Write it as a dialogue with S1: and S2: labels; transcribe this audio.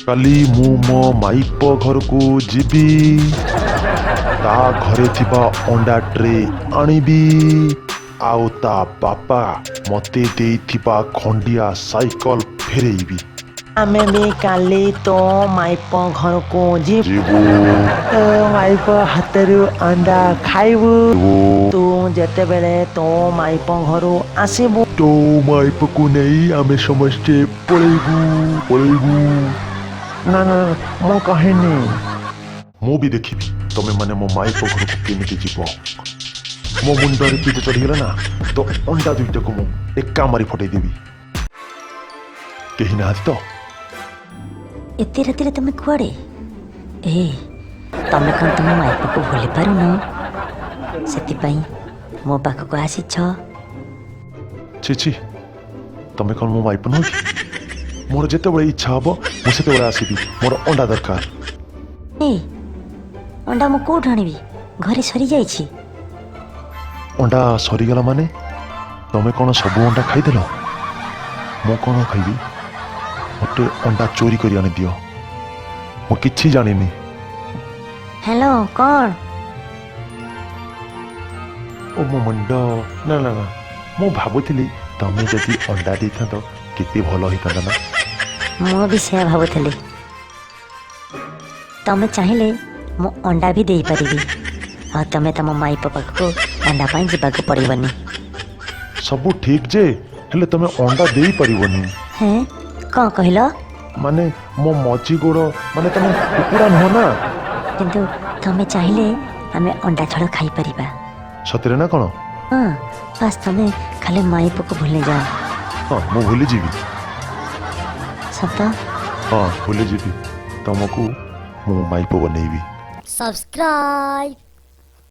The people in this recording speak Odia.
S1: କାଲି ମୁଁ ମୋ ମାଇପ ଘରକୁ ଯିବି, ତା ଘରେ ଥିବା ଅଣ୍ଡା ଟ୍ରେ ଆଣିବି ଆଉ ତା ବାପା ମତେ ଦେଇଥିବା ଖଣ୍ଡିଆ ସାଇକଲ ଫେରେଇବି।
S2: ଆମେ ବି କାଲି ତୋ ମାଇପ ଘରକୁ ଯିବୁ।
S1: ଯିବୁ।
S2: ତୋ ମାଇପ ହାତରୁ ଅଣ୍ଡା ଖାଇବୁ। ତୁ ଯେତେବେଳେ ତୋ ମାଇପ ଘରୁ ଆସିବୁ,
S1: ତୋ ମାଇପକୁ ନେଇ ଆମେ ସମସ୍ତେ ପଳେଇବୁ, ପଳେଇବୁ।
S2: ନା ନା, ମୁଁ କହିନି।
S1: ମୁଁ ବି ଦେଖିବି ତମେ ମାନେ ମୋ ମାଇପ ଘରକୁ କେମିତି ଯିବ। ମୋ ମୁଣ୍ଡରେ ପିଠା ଚଢ଼ିଗଲା ନା, ତ ଅଣ୍ଡା ଦୁଇଟାକୁ ମୁଁ ଏକା ମାରି ଫଟେଇଦେବି। କେହି ନାହାନ୍ତି ତ?
S3: ଏତେ ରାତିରେ ତମେ କୁଆଡ଼େ? ଏ ତମେ କ'ଣ ତମ ମାଇପକୁ ଭୁଲି ପାରୁନ, ସେଥିପାଇଁ ମୋ ପାଖକୁ ଆସିଛ?
S1: ଛି ଛି, ତମେ କ'ଣ ମୋ ମାଇପ ନୁହଁ କି? ମୋର ଯେତେବେଳେ ଇଚ୍ଛା ହବ ମୁଁ ସେତେବେଳେ ଆସିବି। ମୋର ଅଣ୍ଡା ଦରକାର।
S3: ଏ ଅଣ୍ଡା ମୁଁ କୋଉଠୁ ଆଣିବି? ଘରେ ସରିଯାଇଛି।
S1: ଅଣ୍ଡା ସରିଗଲା ମାନେ? ତମେ କ'ଣ ସବୁ ଅଣ୍ଡା ଖାଇଦେଲ? ମୁଁ କ'ଣ ଖାଇବି? ମୋତେ ଅଣ୍ଡା ଚୋରି କରି ଆଣିଦିଅ, ମୁଁ କିଛି ଜାଣିନି।
S3: ହ୍ୟାଲୋ, କ'ଣ?
S1: ଓ ମୋ ମୁଣ୍ଡ! ନା ନା ନା, ମୁଁ ଭାବୁଥିଲି ତମେ ଯଦି ଅଣ୍ଡା ଦେଇଥାନ୍ତ କେତେ ଭଲ ହେଇଥାନ୍ତା ନା?
S3: ମୁଁ ବି ସେୟା ଭାବୁଥିଲି। ତମେ ଚାହିଁଲେ ମୁଁ ଅଣ୍ଡା ବି ଦେଇପାରିବି, ଆଉ ତମେ ତମ ମାଇପ ପାଖକୁ ଅଣ୍ଡା ପାଇଁ ଯିବାକୁ ପଡ଼ିବନି।
S1: ସବୁ ଠିକ୍ ଯେ, ହେଲେ ତମେ ଅଣ୍ଡା ଦେଇପାରିବନି।
S3: ହେଁ, କ'ଣ କହିଲ?
S1: ମାନେ ମୋ ମଝି ଗୋଡ଼, ମାନେ ତମେ କୁକୁଡ଼ା ନୁହଁ ନା?
S3: କିନ୍ତୁ ତମେ ଚାହିଁଲେ ଆମେ ଅଣ୍ଡା ଝୋଳ ଖାଇପାରିବା।
S1: ସତରେ ନା କ'ଣ?
S3: ହଁ, ବାସ୍ ତମେ ଖାଲି ମାଇପକୁ ଭୁଲି ଯାଅ।
S1: ହଁ, ମୁଁ ଭୁଲିଯିବି।
S3: ସତ?
S1: ହଁ, ଭୁଲିଯିବି। ତମକୁ ମୁଁ ମାଇପ ବନେଇବି।
S3: ସବସ୍କ୍ରାଇବ୍।